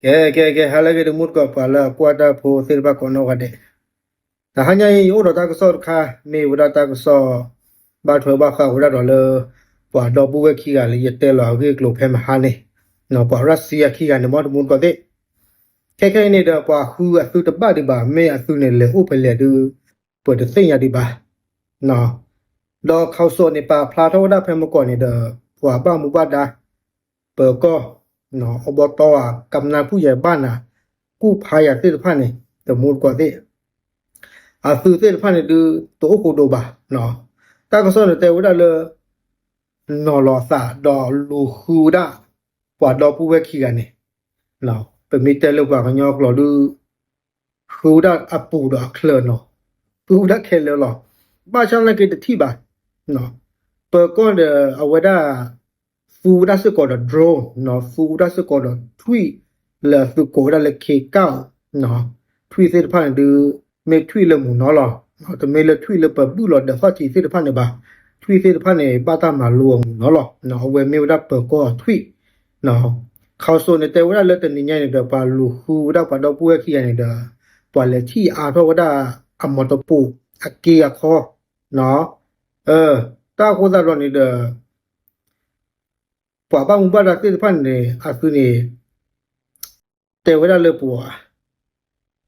ကဲ ကဲ ကဲ ဟါလၢအဂ့ၤ တမူတကိး ပှၤလၢအကွၢ်တၢ်ဖိသ့ၣ်တဖၣ်ကိးနီၢ်ဂၤဒဲး, တဟါညါအံၤ ယအိၣ်ဒီးတၢ်ကစီၣ်တခါ မ့ၢ်ဝဲဒၣ်တၢ်ကစီၣ် ဘၣ်ထွဲဘၣ်ဃးဝဲဒၣ်ဒီးလၢ ပှၤဒီပုၢ်ဝဲၢ်ခံဂၤလၢယတဲလီၤအဂ့ၢ်အကျိၤဖဲမဟါန့ၣ်, ပှၤရၢၡံအခံဂၤန့ၣ် မ်တမူတကိးသ့ၣ်, ခဲခဲအံၤန့ၣ်ဒီး ပှၤဃုအသုတဘၣ်ဒံးဘၣ် မ့ၢ်အသုန့ၣ်လဲၤအိၣ်ဖဲလဲၣ်ဒုး ပတသ့ၣ်ညါဒံးဘၣ်. ဒီးခီၣ်စိန့ၣ် ပာ်ဖျါထီၣ်ဝဲဒၣ်ဖဲမုၢ်ဂီၤန့ၣ်ဒီး ပှၤဘၣ်မူဘၣ်ဒါ ပၢၤကီၢ် အိၣ်ဘီတီဧါ ကမျၢၢ်ဖုၣ်ယဲၢ်ဘၣ်နၤ ကူၣ်ဖးယၤသ့ၣ်တဖၣ်န့ၣ် တမူတကိးသ့ၣ်, အသုသ့ၣ်တဖၣ်န့ၣ်ဒုး တအိၣ်ဃိဒိၣ်ဘၣ်. တၢ်ကစီၣ်န့ၣ်တဲဝဲဒၣ်လၢ နီၤလီၤအသးဒီးလူၤဃုဝဲဒၣ် ပှၤဒီပုၢ်ဝဲၢ်ခံဂၤန့ၣ်, ပမ့ၢ်တဲလၢပှၤကညီကျိာ်ဒုး ဃုဝဲဒၣ်အပူၤဒီးအချၢနီၤ, ဃုဝဲဒၣ်ခဲလၢာ်လီၤ. ဘၣ်ဆၣ်သနာ်က့တထံၣ်ဘၣ်. ပၢၤကီၢ်ဒီးအဝဲဒၣ် သူဝဲဒၣ်စ့ၢ်ကီးဒီး drone နီၤ, သူဝဲဒၣ်စ့ၢ်ကီးဒီးထွံၣ်လၢအသုကိးဝဲဒၣ်လၢ K ကၣ် ထွံၣ်သ့ၣ်တဖၣ်န့ၣ်ဒုး မ့ၢ်ထွံၣ်လၢမုၢ်နီၤလီၤ. တမ့ၢ်လၢထွံၣ်လၢပဘုၣ်လီၤဒီးသီၣ်ထံးသ့ၣ်တဖၣ်န့ၣ်ဘၣ်. ထွံၣ်သ့ၣ်တဖၣ်န့ၣ် ဘၣ်တၢ်မၤလိအမုၢ်နီၤလီၤ. အဝဲမ့ၢ်ဝဲဒၣ်ပၢၤကီၢ်အထွံၣ် ခီၣ်စိန့ၣ်တဲဝဲဒၣ်လၢတနံၤညါန့ၣ်ဒီး ပှၤလူၤဃုဝဲဒၣ်ပှၤဒီပုၢ်ဝဲၢ်ခံဂၤန့ၣ်ဒီး ပှၤလဲၤထံၣ်အါထီၣ်ဝဲဒၣ်အမီၤတပိာ်အက့အခီ, တၢ်အဃိသတးဒီးန့ၣ်ဒီး ပှၤဘၣ်မူဘၣ်ဒါသ့ၣ်တဖၣ်န့ၣ် အသုန့ၣ် တဲဝဲဒၣ်လၢပှၤ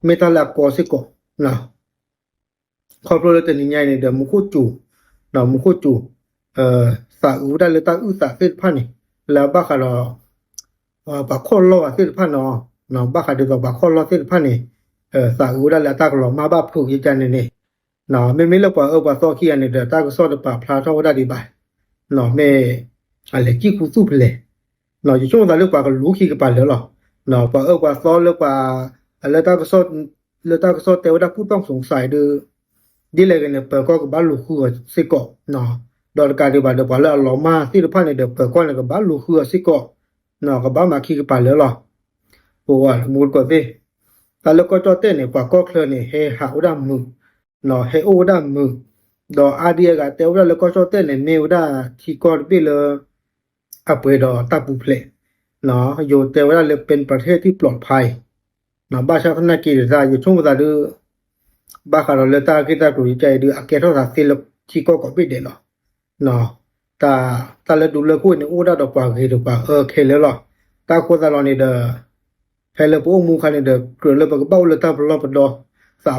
မ့ၢ်တၢ်လၢအကီစ့ၢ်ကီး ခီဖျိလၢတနံၤညါအံၤန့ၣ်ဒီး မူခိၣ်စူၤ, မူခိၣ်စူၤ သးအုးဝဲဒၣ်လၢတၢ်အုၣ်သးသ့ၣ်တဖၣ်န့ၣ် လၢအဘၣ်ဃးဒီး ပှၤခီၣ်လီၢ်သ့ၣ်တဖၣ်န့ၣ်, ဘၣ်ဃးဒ်သိးပှၤခီၣ်လီၢ်သ့ၣ်တဖၣ်န့ၣ် သးအုးဝဲဒၣ်လၢအတၢ်ကလီၤမၢ်ဘၣ်ဖုးယကန့ၣ်န့ၣ်, မ့မ့ၢ်လၢပှၤအၢပှၤသီခံဂၤန့ၣ်ဒီး တၢ်ကစီၣ်တပာ်ဖျါထီၣ်ဝဲဒၣ်ဒံးဘၣ်, မ့ၢ်အလဲၤစံၣ်ခူသူၣ်ဖဲလဲၣ်, ယဆိကမိၣ်သးလၢပှၤကလူၤခံကပၤလၢာ်လီၤ. ပှၤအၢပှၤသီလၢပှၤ လၢတၢ်ကစီၣ် လၢတၢ်ကစီၣ်တဲဝဲဒၣ် ပူၣ်တီၣ်စူၤစးဒုး ဒ်လဲၣ်ဂ့ၤန့ၣ် ပၢၤကီၢ်ကဘၣ်လူၤဃုအီၤစ့ၢ်ကီး, ဒီးတကးဒံးဘၣ်ဒီး ပှၤလၢအလီၤမၢ်သ့ၣ်တဖၣ်န့ၣ်ဒီး ပၢၤကီၢ်န့ၣ် ကဘၣ်လူၤဃုအီၤစ့ၢ်ကီး, ကဘၣ်မၤခံကပၤလၢာ်လီၤ. ပဝဲမူတကိးသ့ၣ်, တၢ်လၢကီၢ်ကၠီၣ်တဲၣ်န့ၣ် ပှၤကီၢ်ချၢန့ၣ် ဟဲဟးဝဲဒၣ်မုာ်, ဟဲအိၣ်ဝဲဒၣ်မုာ်, ဒီးအါဒံအါဂၤတဲဝဲဒၣ်လၢကီၢ်ကၠီၣ်တဲၣ်န့ၣ် မ့ၢ်ဝဲဒၣ်ထံကီၢ်တဘ့ၣ်လၢ အပှဲၤဒီးတၢ်ပူၤဖျဲး, ယိၤတဲဝဲဒၣ်လၢ ပှဲၤပထ့ၣ်ထံပျီဖးအံၤ, ဘၣ်ဆၣ်သနာ်က့ဒီး ယဆိကမိၣ်သးဒုး ဘၣ်ဃးဒီးလၢတၢ်ဂ့ၢ်တၢ်ကျိၤယကဲအံၤဒုး အကဲထီၣ်သးသ့လၢထံကီၢ်ကိးဘ့ၣ်ဒဲးလီၤ. တၢ်လၢဒူလၢခိၣ်န့ၣ် အိၣ်ဒၣ်ဒီးပှၤဂ့ၤဒီးပှၤအၢခဲလၢာ်လီၤ. တၢ်အဃိသတးဒီးန့ၣ်ဒီး ဖဲလၢပအိၣ်မူအခါန့ၣ်ဒီး ကြၢးလၢပကဘၣ်အိၣ်လၢတၢ်ပလီၢ်ပဒီ သး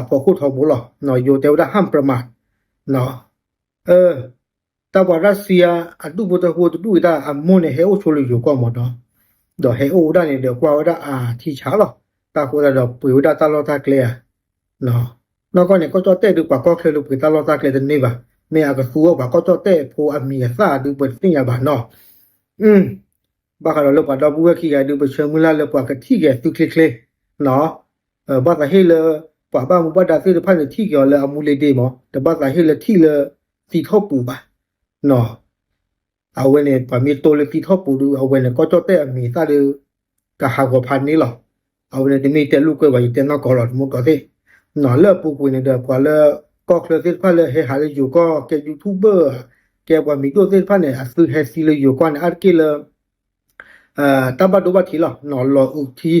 ဖီခိၣ်ထီဘိလီၤ. ယိၤတဲဝဲဒၣ် ห้ามประมาท တၢ်ပှၤရၢၡံယါအဒူၣ်ဖိထၢဖိတဒူၣ်အံၤတၢ်အမိၢ်န့ၣ် ဟဲအိၣ်ဆိလၢယိၤကီၢ်မးဒီး, ဒီးဟဲအိၣ်ဝဲဒၣ်န့ၣ်ဒီး ကွၢ်ဝဲဒၣ်အထံဆးလီၤ. တၢ်အဃိသတးဒီးပှ့ၤဝဲဒၣ်တၢ်လီၢ်တၢ်ကျဲဧါ, နီၢ်ကီၢ်န့ၣ် ကီၢ်ကၠီၣ်တဲၣ်ဒုး ပှၤကီၢ်ချၢဒုးပှ့ၤတၢ်လီၢ်တၢ်ကျဲတန့ၢ်ဘၣ်. မ့ၢ်အကသူအီၣ်ပှၤကီၢ်ကၠီၣ်တဲၣ်ဖိအမံၤအသၣ်ဒုးပတသ့ၣ်ညါဘၣ်နီၤ. ဘၣ်ဃးဒီးလၢပှၤဒီပုၢ်ဝဲၢ်ခံဂၤဒုး ပဆၢမုၢ်လၢ်လၢပှၤကထံၣ်က့ၤအသုချ့ချ့, ဘၣ်သးဟ့ၣ်လၢ ပှၤဘၣ်မူဘၣ်ဒါသ့ၣ်တဖၣ်န့ၣ် ထံၣ်က့ၤအီၤလၢအမူလ့ၤဒ့မး, တဘၣ်သးဟ့ၣ်လၢထံၣ်လၢသံထီၣ်ပူၤဘၣ်. အဝဲန့ၣ် ပှၤမ့ၢ်တိလၢသံထီၣ်ပူၤဒုး အဝဲန့ၣ် ကီၢ်ကၠီၣ်တဲၣ်အမံၤအသၣ်ဒုး ကဟးဂီၤဖးန့ၣ်လီၤ. အဝဲန့ၣ်တမ့ၢ်တဲလိာ်ကွဲဘၣ် ယတဲနီၢ်ကီၢ်လီၤ တမူတကိးသ့ၣ်, လၢအပူၤကွံာ်န့ၣ်ဒီး ပှၤလၢကီၢ်ချၢသ့ၣ်တဖၣ်လၢဟဲဟးလၢယိၤကီၢ် ကဲ YouTuber ကဲပှၤမံၤဒိၣ်သ့ၣ်တဖၣ်န့ၣ် အသုဟဲသံလၢယိၤကီၢ်န့ၣ် အါတက့ၢ်လၢ တၢ်ဘၣ်ဒိဘၣ်ထံးလီၤ, လီၤအုးထံ,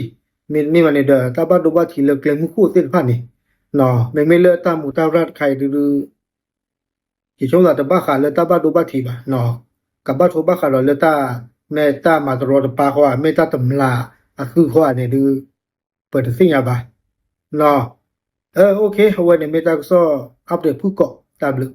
မ့တမ့ၢ်ဘၣ်န့ၣ်ဒီး တၢ်ဘၣ်ဒိဘၣ်ထံးလၢကျဲမုၢ်ခိၣ်သ့ၣ်တဖၣ်န့ၣ်, မ့မ့ၢ်လၢတၢ်မူးတၢ်ရၢ်တခါအံၤဒုး ယဆိကမိၣ်သးတဘၣ်ဃးလၢတၢ်ဘၣ်ဒိဘၣ်ထံးဘၣ်, ကဘၣ်ထိဘၣ်ဃးဒီးလၢတၢ် မ့ၢ်တၢ်မၤတရီတပါဃီဧါ မ့ၢ်တၢ်တမျၢ်အသုဃီဧါန့ၣ်ဒုး ပတသ့ၣ်ညါဘၣ်. အဝဲန့ၣ်မ့ၢ်တၢ်ကစီၣ် update ဖုၣ်ကိာ် တၢ်ဘျုး